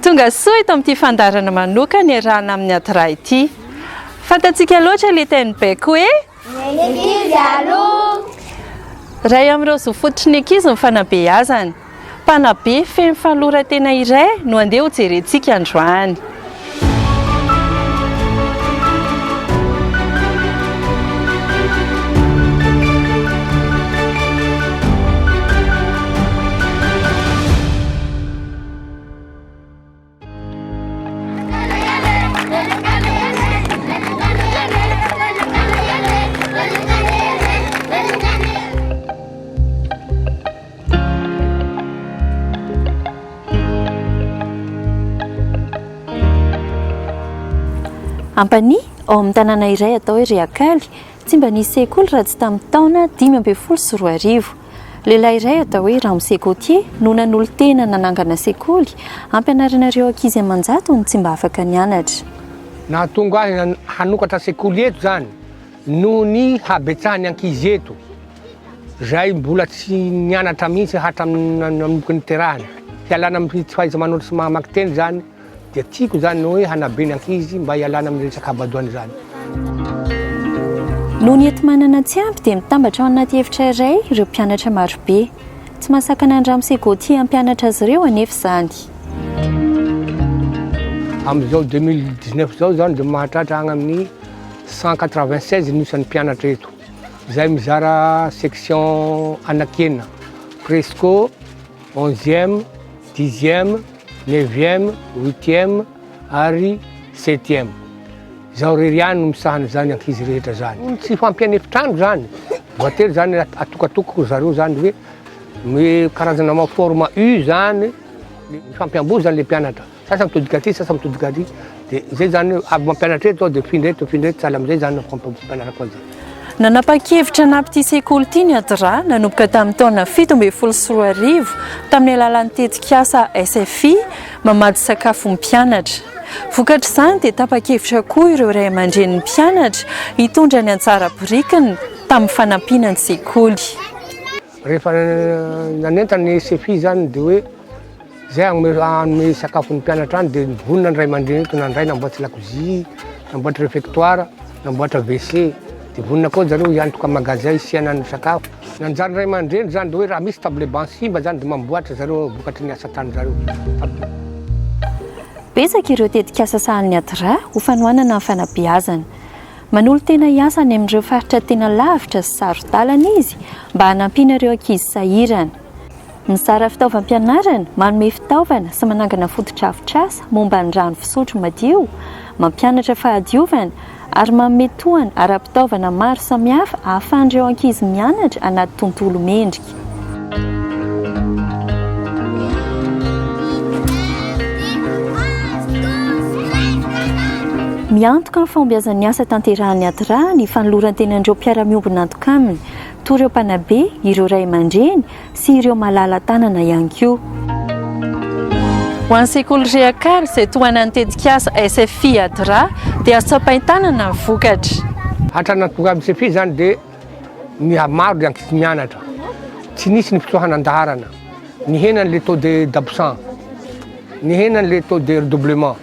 Tonga soa eto amin'ity fandaharana manokana iarahana amin'ny ADRA ity. Fantatsika loatra ilay teny baiko hoe. Ny ankizy aloha. Iray amin'ireo zo fototry ny ankizy ny fanabeazana. Mpanabe feno fanoloran-tena iray no andeha hojerentsika androany. Ampanihy, ao amin'ny tanàna iray atao hoe Reakaly, tsy mba nisy sekoly raha tsy tamin'ny taona 2015. Lehilahy iray atao hoe Ramose Gauthier no nanolo-tena nanangana sekoly hampianarana ireo ankizy aman-jatony tsy mba afaka nianatra. Nahatonga ahy hanokatra sekoly eto izany noho ny habetsahan'ny ankizy eto izay mbola tsy nianatra mihitsy hatramin'ny nanomboka niterahany. Hialana amin'ny tsy fahaiza-manoratra sy mamaky teny izany Dia tiako izany ny hoe hanabe ny ankizy mba hialana amin'ny resaka habadoana izany. Noho ny enti-manana tsy ampy dia mitambatra ao anaty efitra iray ireo mpianatra marobe. Tsy mahasakana an-dRamose Gauthier hampianatra azy ireo anefa izany. Amin'izao 2019 izao izany dia mahatratra agny amin'ny 196 ny isan'ny mpianatra eto, izay mizara section anankienina, presco, onzième, dixième, neuvième, huitième ary septième. Izaho irery ihany no misahana izany ankizy rehetra izany. Tsy fampian'ny efitrano izany, voatery izany atokatokako ry zareo izany hoe ny karazana manao forme U izany, mifampiamboho izany ilay mpianatra. Sasany mitodika aty, sasany mitodika aty. Dia izay izany avy mampianatra eto aho dia mifindra eto, mifindra eto, sahala amin'izay izany no fampianarako azy. Nanapa-kevitra hanampy ity sekoly ity ny ADRA nanomboka tamin'ny taona 2017 tamin'ny alalan'ny tetikasa SFI mamatsy sakafo ny mpianatra. Vokatr'izany dia tapa-kevitra koa ireo ray aman-drenin'ny mpianatra hitondra ny anjara birikiny tamin'ny fanampiana ny sekoly. Rehefa nanentana ny SFI izany dia hoe Zay hanome hanome sakafo ny mpianatra any dia nivonona ny ray aman-dreny eto nandray namboatra lakozia, namboatra réfectoire, namboatra WC. Dia vonona koa zareo hiantoka magasin hisianany ny sakafo. Nanjary ray aman-dreny zany dia hoe raha misy table banc simba zany dia mamboatra zareo vokatry ny asa tany zareo. Betsaka ireo tetikasa sahalin'ny ADRA ho fanohanana ny fanabeazana. Manolo-tena hiasa any amin'ireo faritra tena lavitra sy saro-dalana izy mba hanampiana ireo ankizy sahirana. Mizara fitaovam-pianarana, manome fitaovana sy manangana fotodrafitrasa momba ny rano fisotro madio, mampianatra fahadiovana ary manome tohana ara-pitaovana maro samihafa ahafahan'ireo ankizy mianatra anaty tontolo mendrika. Miantoka ny fahombiazan'ny asa tanterahan'ny ADRA ny fanoloran-tenan'ireo mpiara-miombon'antoka aminy, toa ireo mpanabe, ireo ray aman-dreny sy ireo malala-tanana ihany koa. Ho an'ny sekoly Reakaly izay tohanan'ny tetikasa SFI ADRA dia azo tsapain-tanana ny vokatra. Hatrany nahatonga amin'ny SFI izany dia mihamaro ny ankizy mianatra. Tsy nisy ny fitsoahana an-daharana. Nihena ny le taux de d'absent. Nihena ny le taux de redoublement.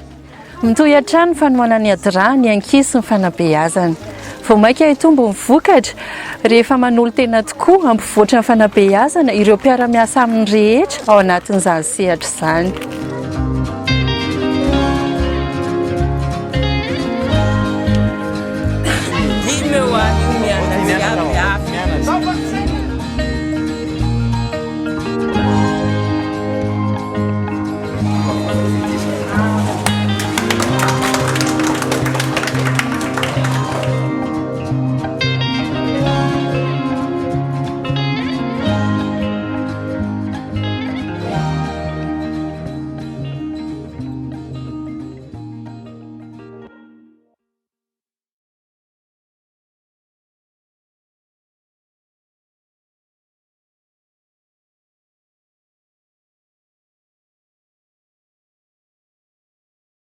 Mitohy hatrany ny fanohanan'ny ADRA ny ankizy sy ny fanabeazana. Vao mainka hitombo ny vokatra rehefa manolo-tena tokoa hampivoatra ny fanabeazana ireo mpiara-miasa aminy rehetra ao anatin'izany sehatra izany.